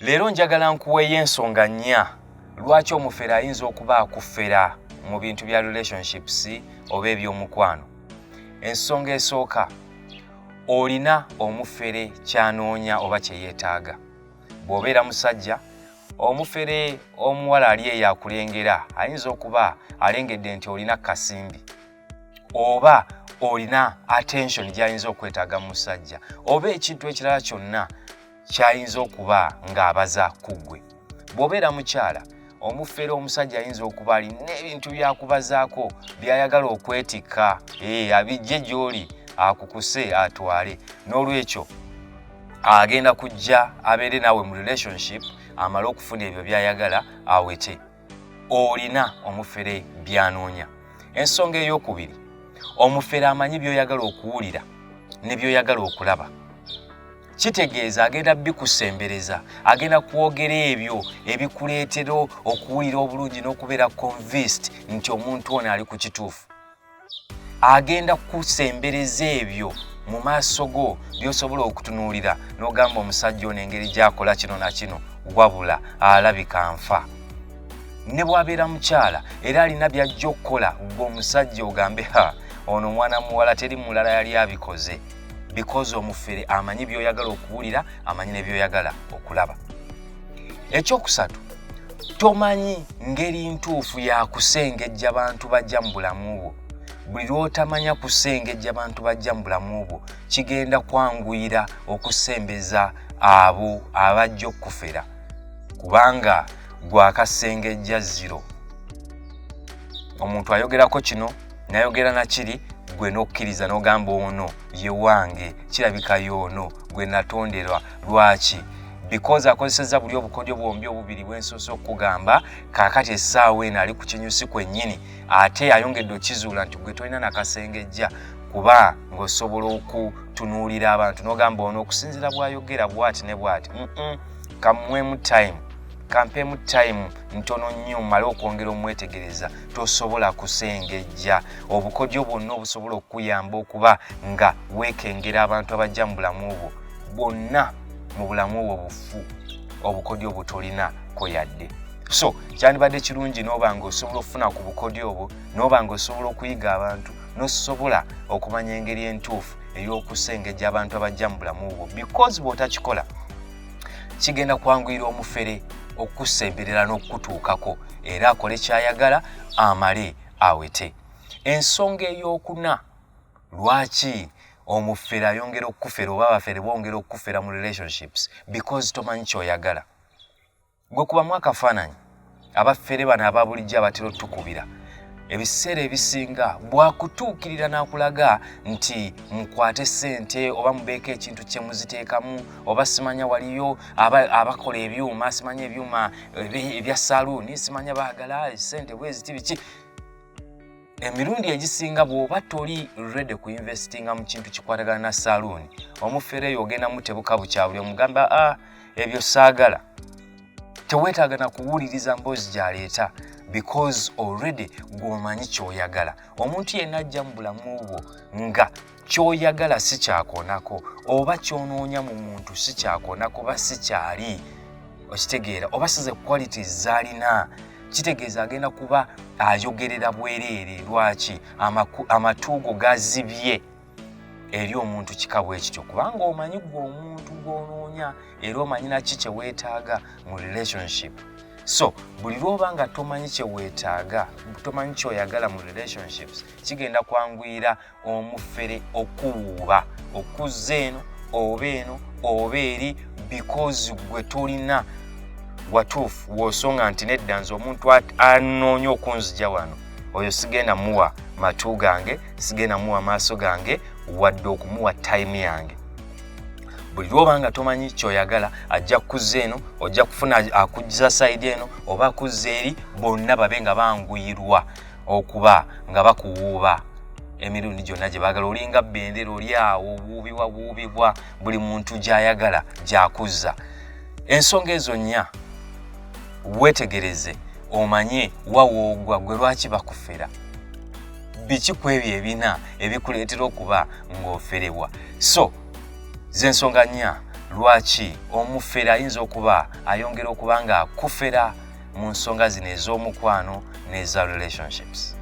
Leero njagala nkuweeyo ensonga nnya lwaki omufere ayinza okuba akufera mu bintu bya relationships oba ebyomukwano. Ensonga esooka, olina omufere ky'anoonya oba kye yeetaaga. Bw'obeera musajja, omufere omuwala ali eyo akulengera ayinza okuba alengedde nti olina kasimbi oba olina attention gy'ayinza okwetaaga mu musajja oba ekintu ekirala kyonna ky'ayinza okuba ng'abaza ku ggwe. Bw'obeera mukyala, omufere omusajja ayinza okuba alina ebintu by'akubazaako by'ayagala okwetikka, abijje gy'oli akukuse atwale. N'olwekyo agenda kujja abeere naawe mu relationship, amale okufuna ebyo by'ayagala awete. Olina omufere by'anoonya. Ensonga ey'okubiri, omufere amanyi by'oyagala okuwulira ne by'oyagala okulaba. Kitegeeza agenda bikusembereza, agenda kwogera ebyo ebikuleetera okuwulira obulungi n'okubeera convinced nti omuntu ono ali ku kituufu. Agenda kusembereza ebyo mu maaso go by'osobola okutunuulira n'ogamba omusajja ono engeri gy'akola kino na kino, wabula alabika nfa. Ne bw'abeera mukyala era alina by'ajja okukola ggwe omusajja ogambe, ha, ono omwana muwala teri mulala yali abikoze. Because omufere amanyi by'oyagala okuwulira, amanyi ne by'oyagala okulaba. Ekyokusatu, tomanyi ngeri ntuufu ya kusengejja bantu bajja mu bulamu bwo. Buli lw'otamanya kusengejja bantu bajja mu bulamu bwo, kigenda kwanguyira okusembeza abo abajja okukufera, kubanga gwakasengejja zero. Omuntu ayogerako kino n'ayogera na kiri, gwe n'okkiriza n'ogamba ono ye wange, kirabika y'ono gwe natonderwa. Lwaki? Because akozesezza buli obukodyo bwombi obubiri bwensoose okukugamba. Kaakati essaawa eno ali ku kinyusi kwennyini, ate ayongedde okizuula nti gwe tolina nakasengejja, kuba ng'osobola okutunuulira abantu n'ogamba ono okusinziira bw'ayogera bw'ati ne bw'ati, kamuweemu time, kampeemu time ntono nnyo mmale okwongera omwetegereza. Tosobola kusengejja. Obukodyo bwonna obusobola okukuyamba okuba nga weekengera abantu abajja mu bulamu bwo bwonna mu bulamu bwo bufu, obukodyo obwo tolina ko yadde. So kyandibadde kirungi n'oba ng'osobola okufuna ku bukodyo obwo, n'oba ng'osobola okuyiga abantu, n'osobola okumanya engeri entuufu ey'okusengejja abantu abajja mu bulamu bwo, because bw'otakikola kigenda kwanguyira omufere okukusemberera n'okukutuukako, era akole ky'ayagala amale awete. Ensonga ey'okuna lwaki omufere ayongera okukufera oba abafere bongera okukufera mu relationships, because tomanyi ky'oyagala. Gwe kubamu akafaananyi, abafere bano aba bulijjo abatera otukubira ebiseera ebisinga, bwakutuukirira n'akulaga nti mukwate ssente oba mubeeko ekintu kye muziteekamu, oba simanya waliyo abakola ebyuma, simanya ebyuma ebya saluuni, simanya baagala ssente bweziti biki. Emirundi egisinga bw'oba toli ready ku investinga mu kintu kikwatagana na saluuni, omufere eyo ogenda mutebuka bukyabuli, omugamba, a ebyo saagala. Teweetaaga na kuwuliriza mboozi gy'aleeta, because already gw'omanyi ky'oyagala. Omuntu yenna ajja mu bulamu bwo nga ky'oyagala si kyakoonako, oba ky'onoonya mu muntu si kyakoonako, oba si kyali okitegeera, oba si ze qualities z'alina, kitegeeza agenda kuba ayogerera bwereere. Lwaki? Amatu go gazibye eri omuntu kika bwe kityo, kubanga omanyi gwe omuntu gw'onoonya era omanyi naki kye weetaaga mu relationship. So buli lw'oba nga tomanyi kye weetaaga, tomanyi ky'oyagala mu relationships, kigenda kwanguyira omufere okuwuuba okuzza eno oba eno oba eri, because gwe tolina watuufu w'osonga nti nedda, nze omuntu anoonya okunzija wano oyo sigenda muwa matu gange, sigenda muwa maaso gange, wadde okumuwa time yange. Buli lwoba nga tomanyi kyoyagala, ajja kukuzza eno, ojja kufuna akuzza side eno oba akuzza eri, bonna babe nga banguyirwa okuba nga bakuwuuba emirundi gyonna gye baagala. Olinga bendera, oli awo obuubibwa buubibwa buli muntu gy'ayagala gy'akuzza. Ensonga ezo nnya weetegereze omanye wawoogwa gwe lwaki bakufera, biki ku ebyo ebina ebikuleetera okuba ng'oferebwa. So z'ensonga nnya. Lwaki omufere ayinza okuba ayongera okuba nga akufera mu nsonga zino ez'omukwano n'eza relationships?